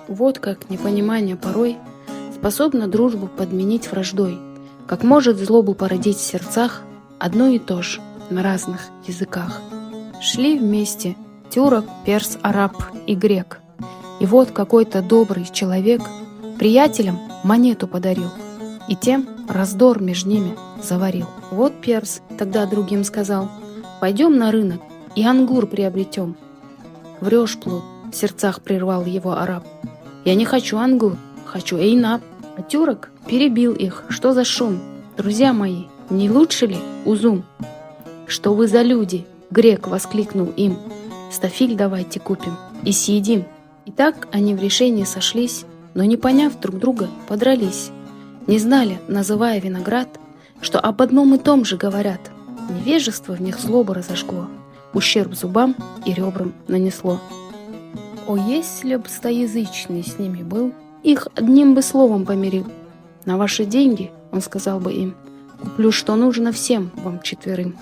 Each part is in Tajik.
Вот как непонимание порой способно дружбу подменить враждой, как может злобу породить в сердцах одно и то же на разных языках. Шли вместе тюрок, перс, араб и грек. И вот какой-то добрый человек приятелям монету подарил и тем раздор между ними заварил. Вот перс тогда другим сказал: «Пойдем на рынок и ангур приобретем». «Врешь, плут», — в сердцах прервал его араб. «Я не хочу ангур, хочу эйнаб». А тюрок перебил их: «Что за шум? Друзья мои, не лучше ли узум?» «Что вы за люди?» — грек воскликнул им. «Стафиль давайте купим и съедим». И так они в решении сошлись, но, не поняв друг друга, подрались. Не знали, называя виноград, что об одном и том же говорят. Невежество в них злобу разожгло, ущерб зубам и ребрам нанесло. О, если б стоязычный с ними был, их одним бы словом помирил. «На ваши деньги, — он сказал бы им, — куплю, что нужно всем вам четверым.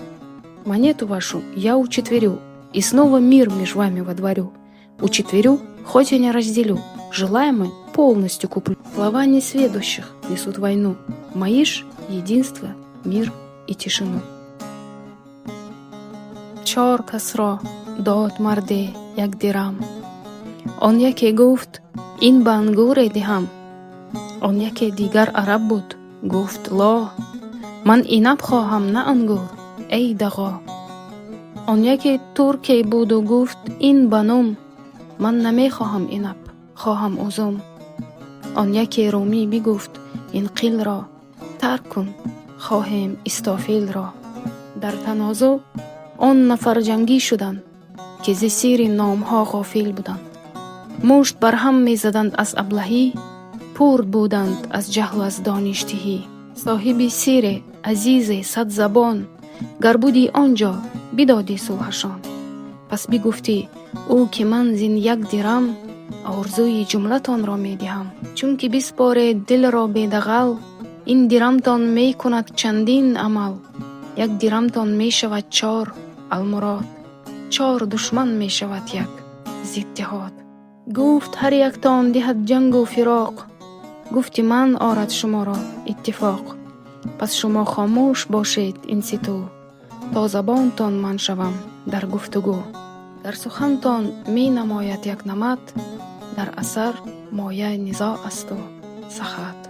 Монету вашу я учетверю, и снова мир меж вами водворю. Учетверю, хоть и не разделю, желаемое полностью куплю». Слова несведущих несут войну, мои ж единство, мир и тишину. Чор касро дод марде як дирам. Он яке гуфт: «Ин ба ангуре диҳам». Он яке дигар араб буд, гуфт: «Ло, ман инаб хоҳам, на ангур, эй дағо». Он яке турке буду гуфт: «Ин ба нум, ман намехоҳам инаб, хоҳам узум». Он яке румӣ бигуфт: «Ин қилро тарк кун, хоҳем истофилро». Дар танозӯъ он нафар ҷангӣ шуданд, ки зи сири номҳо ғофил буданд. Мушт бар ҳам мезаданд аз аблаҳӣ, пурд буданд аз ҷаҳлу аз дониш тиҳӣ. Соҳиби сире, азизе садзабон, гар будӣ он ҷо, бидодӣ сулҳашон. Пас бигуфтӣ ӯ ки ман зин як дирам орзуи ҷумлатонро медиҳам. Чунки биспоред дилро бедағал, ин дирамтон мекунад чандин амал. Як дирамтон мешавад чор алмурод, чор душман мешавад як зи иттиҳод. Гуфт: «Ҳар яктон диҳад ҷангу фироқ, гуфти ман орад шуморо иттифоқ. Пас шумо хомӯш бошед ин ситӯ, то забонтон ман шавам дар гуфтугӯ. Гар сухантон менамояд як намат, дар асар мояи низоъ асту сахат».